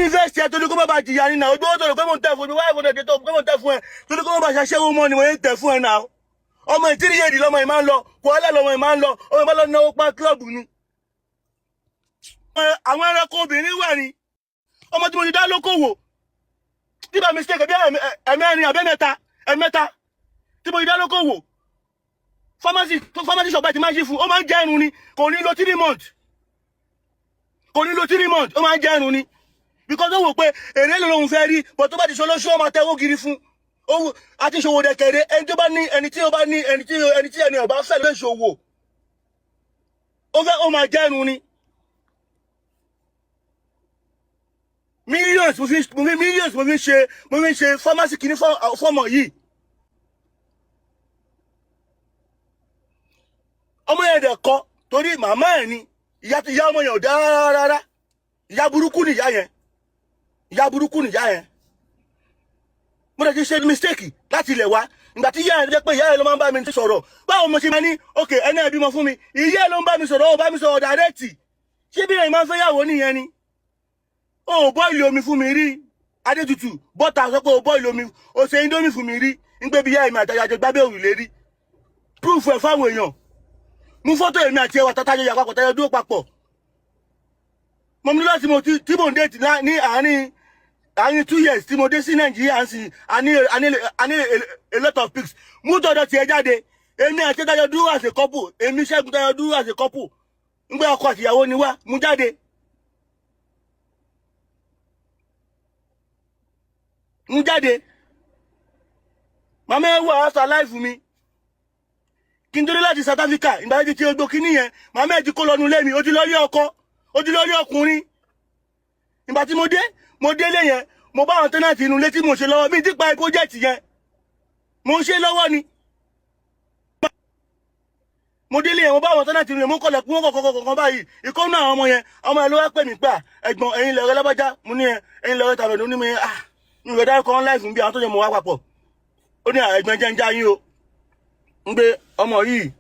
Invest ẹ torí kó má bàa jìyà ni náà. Ojú owó tó rò pé mò ń tẹ̀ fún mi, wáyé fún tó pé mò ń tẹ̀ fún ẹ torí kó má bàa ṣaṣẹ́wó mọ́ ni mo ń tẹ̀ fún ẹ náà. Ọmọ ìtírí yéèdì lọmọ yìí máa ń lọ, kòhálà lọmọ yìí máa ń lọ, ọmọ yìí máa ń lọ náwó pa club ni. Àwọn ẹranko obìnrin wà ní ọmọ tí mo ti dá lókòwò tí bá mistake bí ẹ̀mẹ́rin àbẹ́mẹ́ta ẹ̀mẹ́ta tí mo ti dá lókòwò. Pharmacy, pharmacy shop ti máa ń ṣí fún, ó máa ń jẹ́ ẹrun ni. Kò ní lo 3 months, kò ní lo 3 months, ó máa ń jẹ́ ẹrun ni, because ó wò pé èrè ló lóun fẹ́ rí. But tó bá ti ṣe olóṣù, ó máa tẹ́wọ́ gidi fún owó àti ìṣòwò dẹ̀kẹ̀rẹ̀. Ẹni tó bá ní, ẹni tí ó bá ní, ẹni tí ẹni ọba fẹ́ ló ń ṣòwò, ó fẹ́, ó máa jẹ́ ẹrun ni. Millions mo fi millions mo fi ṣe pharmacy kìíní fọ́mọ yìí. Ọmọ yẹn dẹ̀ kọ́ torí màmá ẹ̀ ni ìyá. Ìyá ọmọ yẹn ò dá rárá. Ìyá burúkú ni ìyá yẹn, ìyá burúkú ni ìyá yẹn. Mo dẹ̀ ti ṣe mistake láti ilẹ̀ wá. Ìgbà tí ìyá yẹn jẹ́ pé ìyá yẹn ló máa ń bá mi sọ̀rọ̀, báwo mo ṣe máa ní ok, ẹni ẹ̀ bímọ fún mi, ìyá ẹ̀ ló ń bá mi sọ̀rọ̀, ó bá mi sọ̀rọ̀ direct. Ṣé bí ẹ̀yin máa ń fẹ́ yàwó nìyẹn ni? O ò boil omi fún mi rí. Adétutù bọ́tà sọ pé o boil omi, o ṣe indomie fún mi rí. Ń gbé bí ìyá èmi àtàyàjọ gbábẹ́ òrùlé rí. Proof ẹ̀ fáwọn èèyàn. Mú fọ́tò èmi àti ẹwà tàtàjọ yà papọ̀, tàjọ dúró papọ̀. Mo ní láti mo tí mò ń dé ní àárín 2 years tí mo dé sí Nàìjíríà ń sìn. A ní a lot of pics. Mú tọ̀dọ̀ tiẹ̀ jáde. Èmi àti tàjọ dúró as a couple, èmi Ṣẹ́gun tàjọ dúró as a couple, ń gbé ọkọ àtìyàwó ni wá. Mú jáde. Mú jáde. Màmá ẹ wà after life mi kí n tó dé láti South Africa. Ìgbà tí o gbó kíní yẹn, màmá ẹ ti kó lọ́nu ilé mi, ó ti lọ rí ọkọ, ó ti lọ rí ọkùnrin. Ìgbà tí mo dé, mo délé yẹn, mo bá àwọn tenant inú ilé tí mo ṣe lọ́wọ́. Mi ti pa project yẹn, mo ń ṣe lọ́wọ́ ni. Mo délé yẹn, mo bá àwọn tenant inú ilé, mo kọlẹ̀ kún kọ̀ọ̀kan kọ̀ọ̀kan báyìí. Ìkọ́nù àwọn ọmọ yẹn, ọmọ yẹn ló wá pè mí pé, ẹ̀gbọ́n, ẹ̀yin lẹ̀rọ lábájá. Mo ní ẹ̀yin lẹ̀rọ tàbí ẹ̀dùn ní mi. Ah, mi ò dárúkọ wọn láìfún bí àwọn tó jẹ mọ́ wá papọ̀. Ó ní ẹ̀gbọ́n jẹ́ ń já yín o, ń gbé ọmọ yìí,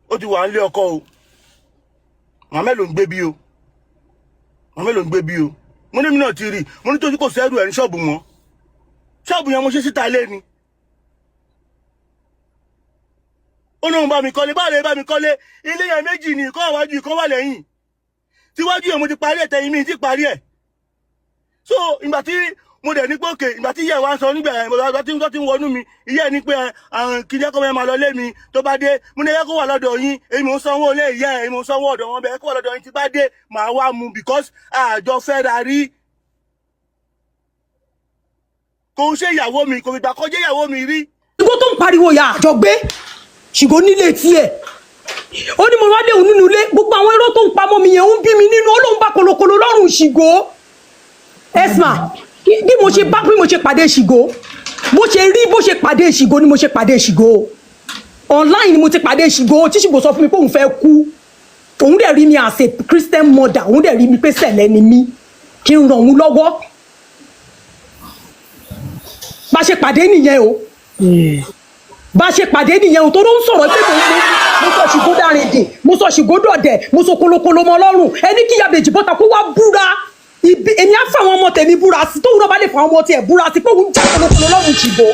ó ti wà ń lé ọkọ o, màmá ẹ̀ ló ń gbé bí o, màmá ẹ̀ ló ń gbé bí o. Mo ní mi náà ti rí. Mo ní tójú kò sẹ́rù ẹ̀ ní ṣọ́ọ̀bù mọ́. Ṣọ́ọ̀bù yẹn mo ṣe síta ilé ni. Ó ní òun bá mi kọ́lé. Báwo lè bá mi kọ́lé? Ilé yẹn méjì ni, ìkọ́ àwájú, ìkọ́ wà lẹ́yìn. Tíwájú yẹn mo ti parí ẹ̀, tẹ̀yìn mi ti parí ẹ̀. So ìgbà tí mo dẹ̀ ní pé òkè, ìgbà tí ìyá ẹ̀ wá ń sọ nígbà yẹn, ìgbà tí wọ́n ti ń wọnú mi, ìyá ẹ̀ ní pé kí jẹ́ kó máa lọ lé mi tó bá dé. Mo ní ẹ kó wà lọ́dọ̀ yín, èmi ò ń sanwó ilé ìyá ẹ̀, èmi ò ń sanwó ọ̀dọ̀ wọn bẹ́ẹ̀. Kó wà lọ́dọ̀ yín, tí bá dé màá wá mu, because àjọ fẹ́ra rí. Kò ń ṣe ìyàwó mi, kò fìgbà kọjá ìyàwó mi rí. Ṣìgó tó ń pariwo ya àjọgbé Ṣìgó nílé tiẹ̀, ó ní mo wá léwu nínú ilé. Gbogbo àwọn irọ́ tó ń pamọ́ mi yẹn ń bí mi nínú. Ó lóun bá kolokolo lọ́rùn Ṣìgó. Esma, bí mo ṣe bá, bí mo ṣe pàdé Ṣìgó, bó ṣe rí, bó ṣe pàdé Ṣìgó ni mo ṣe pàdé Ṣìgó. Online ni mo ti pàdé Ṣìgó, tí Ṣìgó sọ fún mi pé òun fẹ́ kú. Òun dẹ̀ rí mi as a Christian mother, òun dẹ̀ rí mi pé sẹ̀lẹ̀ ni mí, kí n ràn òun lọ́wọ́. Bá ṣe pàdé nìyẹn o, bá ṣe pàdé nìyẹn o. Tó ló ń sọ̀rọ̀ pé mo sọ Ṣìgó dárìndì, mo sọ Ṣìgó dọ̀dẹ̀, mo sọ kolokolo mọ́ lọ́rùn. Ẹni kí Ìyá Bèjì bọ́ta kó wá búra ibi. Èmi á fáwọn ọmọ tèmi búra sí, tóun náà bá lè fáwọn ọmọ tiẹ̀ búra sí pé òun já kolokolo lọ́rùn Ṣìgó.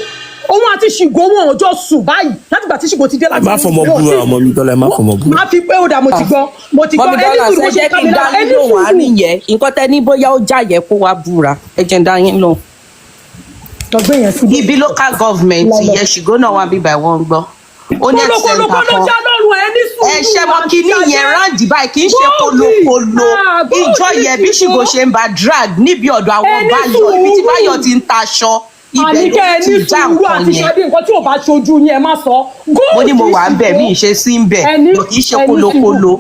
Òun àti Ṣìgó wọn ò jọ sùn báyìí látìgbà tí Ṣìgó ti dé láti. Ẹ má fọmọ búra, ọmọ mi Tọ́lá, ẹ má fọmọ búra. Má fi pé ó dà, mo ti gbọ́, mo ti gbọ́. Mummy Ẹni Dọ́là sùúrù, bó ṣe ṣe jẹ́ ká kí mi n dá lára, ẹni yín lóhùn sùúrù. Àárín yẹn, nǹkan tẹ́ ní bóyá ó jáyẹ kó wá búra, ẹ jẹ́ n dá yín lóhùn. Lọ́gbẹ́ yẹn síbi. Ibi local government Lọ́lọ́. yẹn, Ṣìgó náà wà bíbá wọn gbọ́. Ó ní health Kólókóló center kọ́ ló kan. já lọ́rùn ẹ ní sùúrù. Ẹ ṣe mọ kinní yẹn ráǹdì báyìí, kì í ṣe kólókóló. Ìjọ yẹn bí Ṣìgó ṣe ń ba drag níbi ọ̀dọ̀ àwọn Ẹ ní Báyọ̀, ibi tí sùúrù. Báyọ̀ ti ń taṣọ, ibẹ̀ Àníkẹ́ ló ẹ ti ní já sùúrù nǹkan àti yẹn. Ṣadé, nǹkan tí ò bá ṣojú yín ẹ má sọ. Mo ní mo wà ń bẹ̀, mí ì ṣe sí ń bẹ̀, kì í ṣe kólókóló.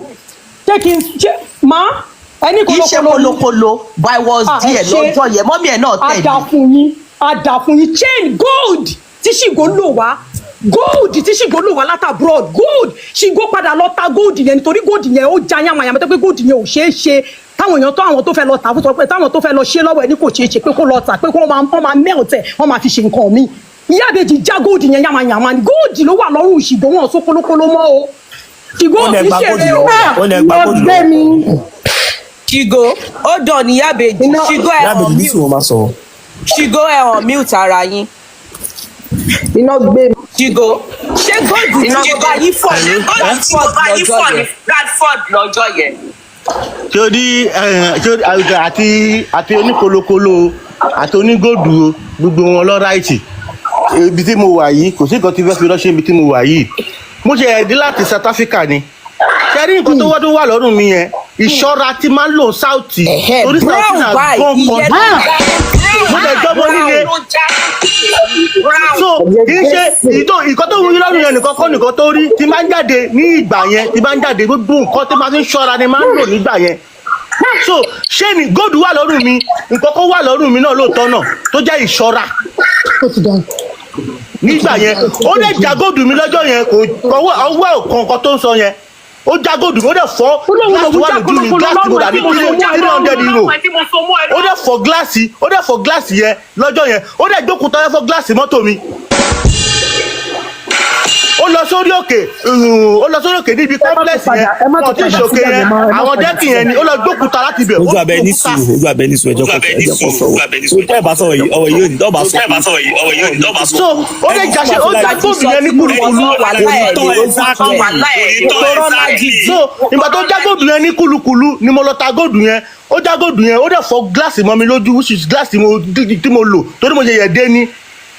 Ṣé kí n ṣe má ẹni Kì í ṣe kólókóló? kólókóló, but I was Ah, ẹ there ṣe. lọ́jọ́ yẹn, mummy ẹ̀ náà tẹ̀lé. Àdà fún yín, àdà fún yín. Chain gold tí Ṣìgó lò wá, gold tí Ṣìgó lò wá láti abroad, gold Ṣìgó padà lọ ta gold yẹn nítorí gold yẹn ó já yamayama, tó pé gold yẹn ò ṣeé ṣe. Táwọn èèyàn tó, àwọn tó fẹ́ lọ tà fún sọ pé táwọn tó fẹ́ lọ ṣe lọ́wọ́ ẹ̀ ní kò ṣeé ṣe pé kó lọ tà, pé kó wọ́n máa melt ẹ̀, wọ́n máa fi ṣe nǹkan míì. Ìyá Ìbejì já gold yẹn yamayama ni. Gold ló wà lọ́rùn Ṣìgó, wọn ò sọ kólókóló mọ́ o. Ṣìgó Ó ò lẹ kì í gba gold ṣeré o. lọ́wọ́, ó lẹ gba gold Ẹgbẹ́ lọ́wọ́. mi. Ṣìgò, hold on, Ìyábẹ̀jì. Ṣìgò, ẹ Ìyábẹ̀jì hàn ní mute. sùn, wọn máa sọ̀rọ̀. Ṣìgò, ẹ hàn mute ara yín. Iná gbé mi. Ṣìgò, ṣé gold tí mo bá yín fọ̀ ní Bradford lọ́jọ́ yẹn? Bradford lọ́jọ́ yẹn. Tí ó ní tí ó àwùjọ àti oníkolokolo àti onígòdù o, gbogbo wọn lọ right. Ibi tí mo wà yìí, kò sí nǹkan tí fẹ́ fi ránṣẹ́. Ibi tí mo wà yìí, mo ṣe ẹ̀dí láti South Africa ni. Ṣe rí nǹkan tó wá tó wà lọ́rùn mi yẹn, ìṣọ́ra tí máa ń lò South, torí South Brown náà báyìí gan ìyẹn kan ló mo dẹ̀ jọ́mọ líle. Ló já brown. So kì í ṣe ìtò nǹkan tó wúyí lọ́rùn yẹn nìkan kọ́ nìkan tó rí tí máa ń jáde ní ìgbà yẹn. Tí máa ń jáde, gbogbo nǹkan tí máa fi ń ṣọ́ra ni máa ń lò nígbà yẹn. So ṣé ni gold wà lọ́rùn mi, nǹkan kan wà lọ́rùn mi náà lóòótọ́ náà tó jẹ́ ìṣọ́ra Ó ti dán. Nígbà yẹn, ó lè já gold mi lọ́jọ́ yẹn, kò ọwọ́ ọwọ́ ò kan nǹkan tó ń sọ yẹn. Ó já gold mi, ó dẹ̀ fọ́ Ó lóun gíláàsì lòun wà já lójú mi. kolokolo Gíláàsì mo lọ́rùn rà ẹ̀ ní tí mo so mọ́ ẹ €300. Tí mo so mọ́ ẹ. Ó dẹ̀ fọ́ gíláàsì, ó dẹ̀ fọ́ gíláàsì yẹn lọ́jọ́ yẹn. Ó dẹ̀ jókòó tán fọ́ gíláàsì mọ́tò mi. Ó lọ sórí òkè, ó lọ sórí òkè níbi complex yẹn. Ẹ má Wọn tún ti padà ṣòkè síbẹ̀ yẹn mọ́, ẹ má àwọn padà dẹ́kì yẹn ni ó lọ gbókúta láti ibẹ̀. Ojú Ó abẹ ní gbókúta. sùúrù, ojú abẹ ní sùúrù, ẹjọ́ kò sọ̀rọ̀. Tó ẹ bá sọ̀rọ̀ yìí, ọ̀rọ̀ yìí ò ní dọ́ọ̀bà sọ. So ó lè jàṣẹ, ó já gold yẹn ní kúlukúlu. Wàhálà ẹ̀ Kò ní lè tọ́ exactly. Wàhálà ẹ̀ Kò ní tọ́ exactly. So ìgbà tó já gold yẹn ní kúlukúlu ni mo lọ ta gold yẹn. Ó já gold yẹn, ó dẹ̀ fọ́ gíláàsì mọ́ mi lójú, which is gíláàsì tí mo lò, torí mo ṣe yẹ̀ dé ní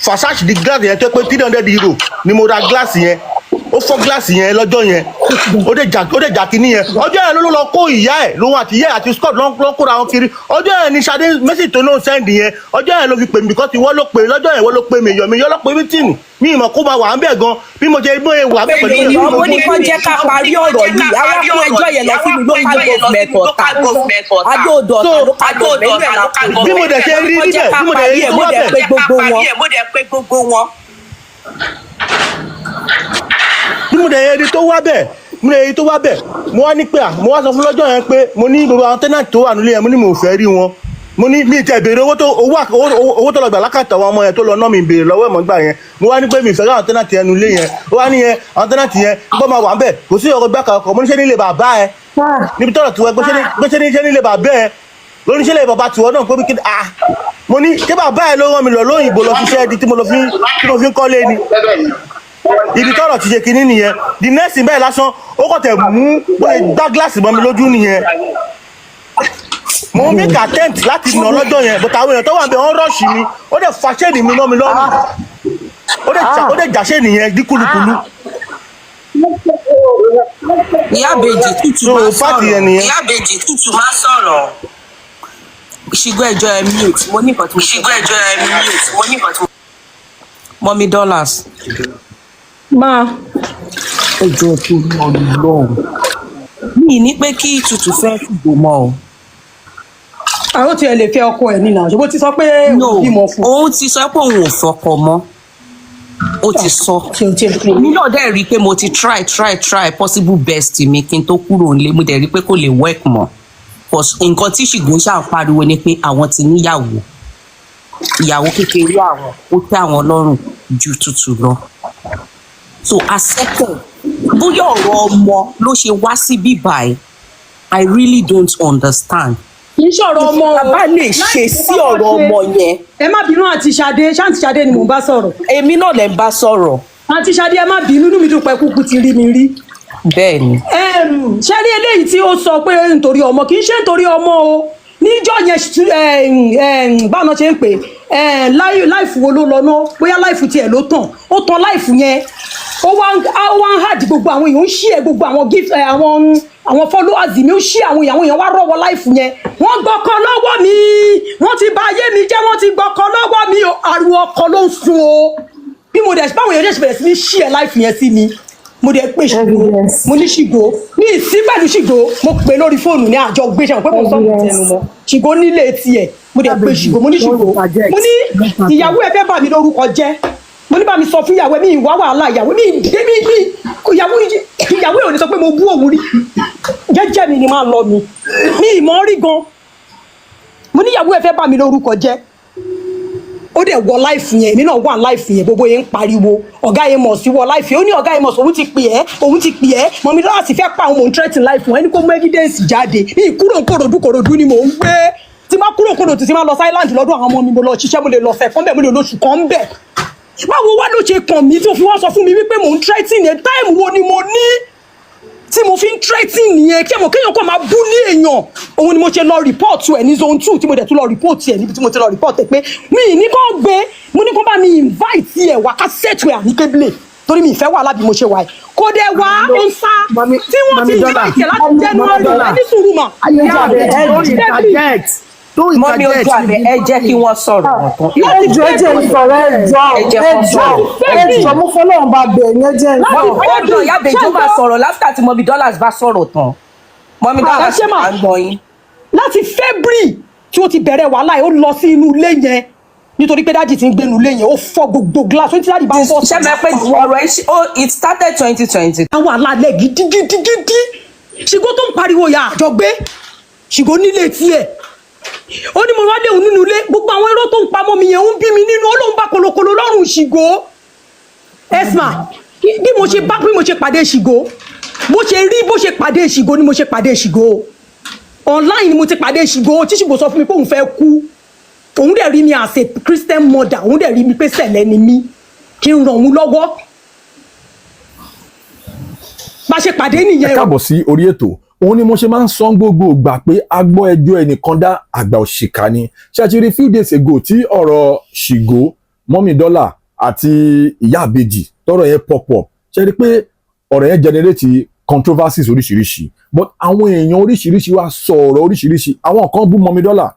Versace di gíláàsì yẹn tó pé €300 ni mo ra gíláàsì yẹn. Ó fọ́ gíláàsì yẹn lọ́jọ́ yẹn. Ó dẹ̀ jà kíní yẹn. Ọjọ́ yẹn ló lọ kó ìyá ẹ̀ lòun àti ìyá ẹ̀ àti Scott ló ń kóra wọn kiri. Ọjọ́ yẹn ni Ṣadé message tó lóun send yẹn, ọjọ́ yẹn ló fi pè mí, because ìwọ ló pè lọ́jọ́ yẹn, ìwọ ló pè mí, èèyàn mi yọ ló pè mí tì ní mi ìmọ̀ kó máa wà ń bẹ̀ gan bí mo ṣe bóyá wà bẹ̀ pẹ̀lú Èmi ìyẹn. mo ní kó jẹ́ ká parí ọ̀rọ̀ yìí, àwa kó ẹjọ́ yẹn lọ sí local government Ọ̀tà, Adó-Odò Ọ̀tà local government ẹ̀ la kó. Bí mo dẹ̀ ṣe rí Kó jẹ́ níbẹ̀, ká bí mo dẹ̀ parí rí ẹ̀, tó mo wà dẹ̀ bẹ̀ pé gbogbo wọn. Mo dẹ̀ pé gbogbo wọn. Bí mo dẹ̀ rí tó wá bẹ̀, mo dẹ̀ rí tó wá bẹ̀, mo wá ní pé à, mo wá sọ fún lọ́jọ́ yẹn pé mo ní gbogbo àwọn tenant tó wà nílé yẹn, mo ní mo ò fẹ́ rí wọn. Mo ní mi tẹ̀ béèrè owó tó owó owó tó lọ gbà lákàtà àwọn ọmọ yẹn tó lọ ná mi béèrè lọ́wọ́ ẹ̀mọ́ gbà yẹn. Mo wá ní pé mi ìfẹ́ rí àwọn tenant yẹn nulẹ̀ yẹn. Ó wá ní yẹn àwọn tenant yẹn gbọ́ máa wà ń bẹ̀, kò sí ọkọ̀ gbàkà ọkọ̀. Mo ní ṣé nílé bàbá ẹ níbi tọ́rọ̀ tiwọ́ pé ṣé ní ṣé nílé bàbá ẹ lóní ṣé lè bàbá tiwọ́ náà pé kí ah, mo ní ṣé bàbá ẹ ló rán mi lọ lóyìnbó lọ ṣiṣẹ́ di tí mo lọ fi tí mo fi ń kọ́lé ni. Ibi tọ́rọ̀ ti ṣe kinní nìyẹn. The next thing bẹ́ẹ̀ lásán, ó kàn tẹ̀ mú bó ṣe gbá gíláàsì mọ́ mi lójú nìyẹn. Mo make attempt láti nà lọ́jọ́ yẹn, but àwọn èèyàn tó wà níbẹ̀, wọ́n rush mi. Ó dẹ̀ fa chain mi mọ́ mi lọ́rùn, ó dẹ̀ jà chain yẹn dí kúlukúlu. Ìyábẹ̀jì tútù So máa party sọ̀rọ̀. yẹn nìyẹn. Ìyábẹ̀jì tútù máa sọ̀rọ̀. Ṣìgò, ẹjọ́ ẹ mute, mo ní nǹkan tí mo fẹ́. Ṣìgò, ẹjọ́ ẹ mute, mo ní nǹkan tí mo. Mummy Dollars. Máa. Ẹjọ́ tó lọ lọ́hùn. Mi ní pé kí tútù fẹ́ ṣùgbọ́n mọ́ o. Àwọn tí ẹ lè fẹ́ ọkọ ẹ̀ nínú àṣọ bó ti sọ pé No, òun bímọ fún. Òun ti sọ pé òun ò fọkọ mọ́. Ó ti sọ. Ṣé o tiẹ̀ fún Èmi náà dẹ̀ rí i pé mo ti try, try, try possible best mi kí n tó kúrò nílé. Mo dẹ̀ rí i pé kò lè work mọ́. 'Cause nǹkan tí Ṣìgò ṣáà ń pariwo ni pé àwọn ti níyàwó. Ìyàwó kékeré àwọn, ó tẹ́ àwọn lọ́rùn ju tútù lọ. So accepted. Bóyá ọ̀rọ̀ ọmọ ló ṣe wá sí bíbáyìí, I really don't understand. Kì í ṣọ̀rọ̀ ọmọ o. Bàbá lè ṣe sí ọ̀rọ̀ ọmọ yẹn. Ẹ má bínú, àǹtí Ṣadé, ṣáǹtí Ṣadé ni mò ń bá sọ̀rọ̀. Èmi náà lè ń bá sọ̀rọ̀. Àǹtí Ṣadé, ẹ má bínú, inú mi dùn pé kúkú ti rí mi rí. Bẹ́ẹ̀ ni. Ṣé rí eléyìí tí ó sọ pé nítorí ọmọ, kì í ṣe nítorí ọmọ o. Níjọ́ yẹn báwọn náà ṣe ń pè é, live wo ló lọ ná? Bóyá live tiẹ̀ ló tàn, ó tan live yẹn, ó wá ń hard gbogbo àwọn èèyàn, ń ṣí ẹ gbogbo àwọn gift ẹ, àwọn followers mi, ó ṣí àwọn èèyàn, àwọn èèyàn wá rọwọ́ live yẹn. Wọ́n gbọ́kọ lọ́wọ́ mi, wọ́n ti bà ayé mi jẹ́, wọ́n ti gbọ́kọ lọ́wọ́ mi o. Ariwo ọkọ ló ń sun o. Bí mo dẹ̀ báwọn èèyàn dẹ̀ ṣe bẹ̀rẹ̀ sí ní ṣí ẹ live yẹn sí mi, mo dẹ̀ pé Ṣìgò. Evidence. Mo ní Ṣìgò ní ìsí pẹ̀lú Ṣìgò. Mo pè lórí fóònù ní àjọ gbéṣẹ́ pé mo sọ̀rọ̀ tẹnu mọ́ Ṣìgò nílé tiẹ̀. Mo dẹ̀ pé Ṣìgò, mo ní Ṣìgò, mo ní ìyàwó ẹ fẹ́ bà mí lórúkọ jẹ́. Mo ní bá mi sọ fún ìyàwó ẹ, mi ìwá wàhálà ìyàwó mi ìdé mi mi ìyàwó ẹ ò ní sọ pé mo bú òun rí. Jẹ́jẹ́ mi ni máa lọ mi mi ìmọ̀ rí gan. Mo ní ìyàwó ẹ fẹ́ bà mí lórúkọ jẹ́. Ó Ó dẹ̀ wọ live yẹn, èmi náà wà live yẹn. Gbogbo yẹn ń pariwo ọ̀gá yẹn mọ̀ sí wọ live yẹn. Ó ní ọ̀gá yẹn mọ̀ sí, òun ti pè ẹ́, òun ti pè ẹ́, mọ̀mí lọ́wọ́ sì fẹ́ pa àwọn. Mò ń threaten life wọn. Ẹni kó mú evidence jáde ní ìkúrò Kòròdú. Kòròdú ni mò ń gbé. Tí má kúrò Kòròdú, tí má lọ sí island lọ́dún àwọn ọmọ mi, mo lọ ṣiṣẹ́, mo lè lọ sẹ̀ fún bẹ́ẹ̀, mo lè lóṣù kan bẹ́ẹ̀. Báwo wá ló ṣe kàn mí tó fi wá sọ fún mi wípé mò ń threaten yẹn? Time wo ni mo ní tí mo fi ń threaten yẹn? Kí ẹ mọ̀ kéèyàn kàn máa bú ní èèyàn. Òun ni mo ṣe lọ report ẹ̀ ní Zone 2, tí mo dẹ̀ tún lọ report ẹ̀ níbi tí mo ti lọ report ẹ̀ pé mi ì ní kàn gbé, mo ní kàn bá mi invite ẹ̀ wá, ká settle ẹ̀ amicably, torí mi ìfẹ́ wà lábí mo ṣe wà yìí. Kò dẹ̀ wá, ó ń sá. Tí wọ́n ti invite ẹ̀ láti January. Ẹ ní sùúrù mà. Tó interject, tó Mọ́mí ojú àbẹ̀, ẹ jẹ́ kí wọ́n sọ̀rọ̀ wọn tán. Ẹ jọ̀ọ́, ẹ jẹ́ n sọ̀rọ̀, ẹ jọ̀ọ́. Ẹ jẹ́ ẹ kó jọ̀ọ́, sọ̀rọ̀. ẹ jọ̀ọ́, mo fọlọ́run bá bẹ̀ yẹn, jẹ́ n sọ̀rọ̀. Ọdún ìyá àbèjì máa sọ̀rọ̀ láfíà tí mọ́mí Dollars bá sọ̀rọ̀ tán. Mọ́mí Dollars, Ṣé mà? à ń gbọ́ yín. Láti February tí ó ti bẹ̀rẹ̀ wàhálà yìí, ó lọ sí inú ilé yẹn nítorí pé daddy ti ń gbénu ilé yẹn. Ó fọ́ gbogbo glass, ó ní tí daddy bá fọ́. Ṣé mẹ́ pé ọ̀rọ̀ ẹ̀ ṣe ó, it started 2020. Àwọn alálẹ̀ gidigidigidi. Ṣìgó tó ń pariwo ya àjọ gbé, ṣìgó nílé tiẹ̀. Ó ní mo wá léwu nínú ilé. Gbogbo àwọn irọ́ tó ń pamọ́ mi yẹn ń bí mi nínú. Ó lóun bá kolokolo lọ́rùn ṣìgó. Esma, bí mo ṣe bá, bí mo ṣe pàdé ṣìgó, bó ṣe rí, bó ṣe pàdé ṣìgó ni mo ṣe pàdé ṣìgó. Online ni mo ti pàdé ṣìgó, tí ṣìgó sọ fún mi pé òun fẹ́ kú. Òun dẹ̀ rí mi as a Christian mother, òun dẹ̀ rí mi pé sẹ̀lẹ̀ ni mí, kí n ràn òun lọ́wọ́. Bá ṣe pàdé Ẹ nìyẹn o. káàbọ̀ sí orí ètò. Òun ni mo ṣe máa ń sọ gbogbo ìgbà pé a gbọ́ ẹjọ́ ẹnìkan dá, àgbà òṣìkà ni. Ṣé ẹ ti rí few days ago tí ọ̀rọ̀ Ṣìgó, Mọ́mí Dọ́là àti ìyá àbèjì, tọ́rọ̀ yẹn pop up? Ṣe rí pé ọ̀rọ̀ yẹn generate controversies oríṣiríṣi? But àwọn èèyàn oríṣiríṣi wá sọ ọ̀rọ̀ oríṣiríṣi. Àwọn kan bú Mọ́mí Dọ́là,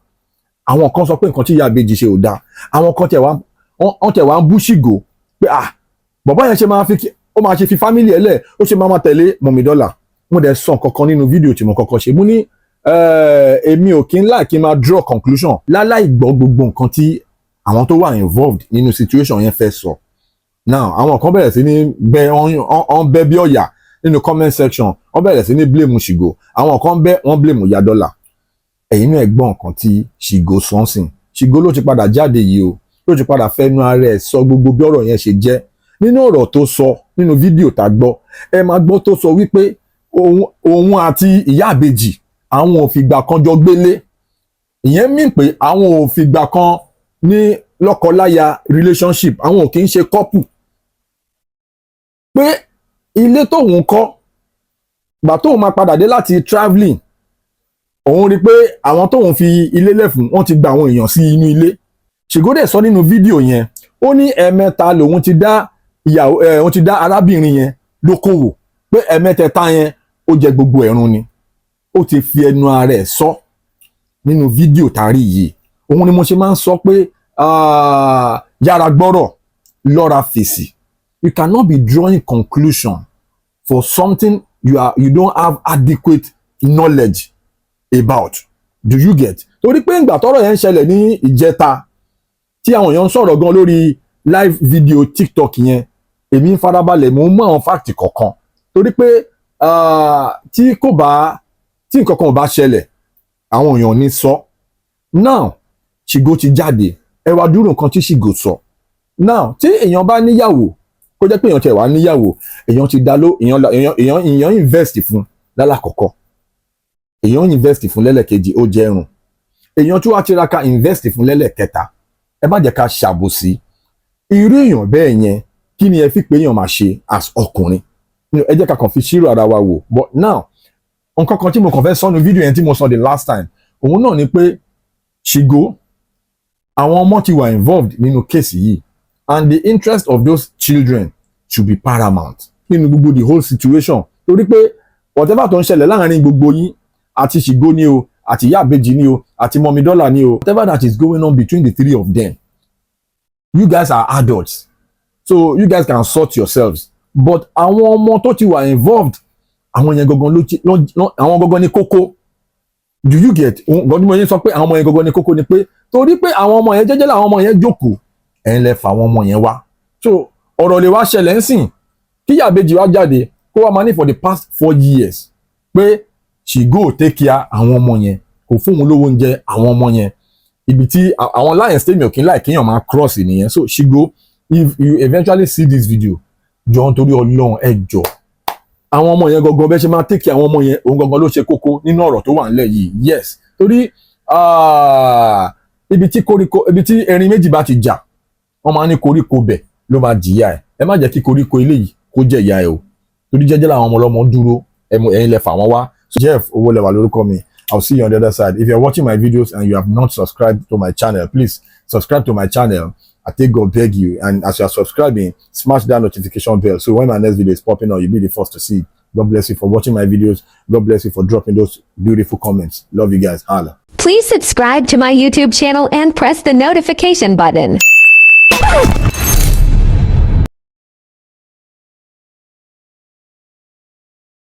àwọn kan sọ pé nǹkan tí ìyá àbèjì ṣe ò dáa, àwọn kan tẹ̀ wá, wọ́n tẹ̀ wá ń bú Ṣìgó pé, ah, bàbá yẹn ṣe máa fi, ó máa ṣe fi family ẹ̀ lẹ̀, ó ṣe máa máa tẹ̀lé Mọ́mí Dọ́là. Mo dẹ̀ sọ nǹkan kan nínú fídíò tí mo kọ́kọ́ ṣe. Mo ní èmi ò kí ń láì kí n máa draw conclusion láláì gbọ́ gbogbo nǹkan tí àwọn tó wà involved nínú situation yẹn fẹ́ sọ. Now, àwọn kan bẹ̀rẹ̀ sí ní bẹ, ọ̀n bẹ bí ọ̀yà nínú comment section. Wọ́n bẹ̀rẹ̀ sí ní blame Ṣìgò, àwọn kan bẹ́, wọ́n blame ìyá Dọ́là. Ẹ̀yin náà gbọ́ nǹkan tí Ṣìgò sọ́nsìn. Ṣìgò ló ti padà jáde yìí o, ló ti padà fẹnu ara ẹ̀ sọ gbogbo bí ọ̀rọ̀ yẹn ṣe jẹ́. Nínú ọ̀rọ̀ tó sọ nínú fídíò tá a gbọ́, ẹ máa gbọ́ tó sọ wípé òun àti ìyá àbèjì, àwọn ò fìgbà kan jọ gbélé. Ìyẹn mean pé àwọn ò fìgbà kan ní lọ́kọláya relationship, àwọn ò kì í ṣe couple. Pé ilé tóun kọ́, gbà tóun máa padà dé láti travelling, òun rí i pé àwọn tóun fi ilé lẹ̀ fún, wọ́n ti gba àwọn èèyàn sí inú ilé. Ṣìgódè sọ nínú fídíò yẹn, ó ní ẹ̀ẹ̀mẹ́ta lòun ti dá ìyàwó ẹ̀, òun ti dá arábìnrin yẹn lókòwò, pé ẹ̀ẹ̀mẹ́tẹ̀ẹ̀ta yẹn, ó jẹ gbogbo ẹ̀rùn ni. Ó ti fi ẹnu ara ẹ̀ sọ nínú fídíò tá a rí yìí. Òun ni mo ṣe máa ń sọ pé yára gbọ́rọ̀, lọ́ra fèsì. You cannot be drawing conclusion for something you don't have adequate knowledge about. Do you get? Torí pé ìgbà tọ́rọ̀ yẹn ń ṣẹlẹ̀ ní ìjẹta, tí àwọn èèyàn ń sọ̀rọ̀ gan lórí live video TikTok yẹn, èmi ń farabalẹ̀, mò ń mú àwọn fact kọ̀ọ̀kan, torí pé tí kò bá tí nǹkan kan ò bá ṣẹlẹ̀, àwọn èèyàn ò ní sọ. Now, Ṣìgò ti jáde. Ẹ wá dúró nǹkan tí Ṣìgò sọ. Now, tí èèyàn bá níyàwó, kó jẹ́ pé èèyàn tiẹ̀ wá níyàwó, èèyàn ti dá ló, èèyàn invest fún lálàkọ́kọ́, èèyàn invest fún lẹ́lẹ́kejì, ó jẹrùn, èèyàn tí wàá tiraka invest fún lẹ́lẹ́kẹta. Ẹ má jẹ́ ká ṣàbòsí irú èèyàn bẹ́ẹ̀ yẹn. Kí ni ẹ fi pé èèyàn máa ṣe as ọkùnrin? Ẹ jẹ́ ká kàn fi ṣírò ara wa wò. But now, nǹkan kan tí mo kàn fẹ́ sọ nu fídíò yẹn tí mo sọ the last time, òun náà ni pé Ṣìgó, àwọn ọmọ ti wà involved nínú case yìí, and the interest of those children should be paramount nínú gbogbo the whole situation, torí pé whatever tó ń ṣẹlẹ̀ láàrin gbogbo yín, àti Ṣìgó ni o, àti ìyá àbèjì ni o, àti Mọ̀mí Dọ́là ni o, whatever that is going on between the three of them, you guys are adults, so you guys can sort yourselves. But àwọn ọmọ tó ti wà involved, àwọn yẹn gangan ló ti àwọn gangan ní kókó. Do you get? Nǹkan tí mo yẹn sọ pé àwọn ọmọ yẹn gangan ní kókó ni pé torí pé àwọn ọmọ yẹn, jẹ́jẹ́ làwọn ọmọ yẹn jókòó, ẹ̀yin lẹ fà àwọn ọmọ yẹn wá. So ọ̀rọ̀ lè wá ṣẹlẹ̀ ń sìn, kí ìyá àbèjì wá jáde, kó wá máa ní for the past 4 years pé Ṣìgó take care àwọn ọmọ yẹn, kò fún òun lówó oúnjẹ àwọn ọmọ yẹn. Ibi tí àwọn lines tèmi ò kí ń láì kéèyàn máa cross nìyẹn. So Ṣìgò, if you eventually see this video, jọ, nítorí Ọlọ́run, ẹ jọ, àwọn ọmọ yẹn gangan, bẹ́ẹ̀ ṣe máa take àwọn ọmọ yẹn, òun gangan ló ṣe kókó nínú ọ̀rọ̀ tó wà nílẹ̀ yìí. Yes, torí ibi tí koríko, ibi tí erin méjì bá ti jà, wọ́n máa ní koríko bẹ̀ ló máa jìyà ẹ̀. Ẹ má jẹ́ kí koríko eléyìí kó jẹ́ ìyá ẹ̀ o, torí jẹ́jẹ́ làwọn ọmọ ọlọ́mọ ń dúró. Ẹmu ẹ̀yin lẹ fà wọ́n wá. Jeff Owólẹwà lórúkọ mi. I will see you on the other side. If you are watching my videos and you have not subscribed to my channel, please subscribe to my channel. I take God beg you. And as you are subscribing, smash that notification bell, so when my next video is popping up, you'll be the first to see it. God bless you for watching my videos. God bless you for dropping those beautiful comments. Love you guys. Holla. Please subscribe to my YouTube channel and press the notification button.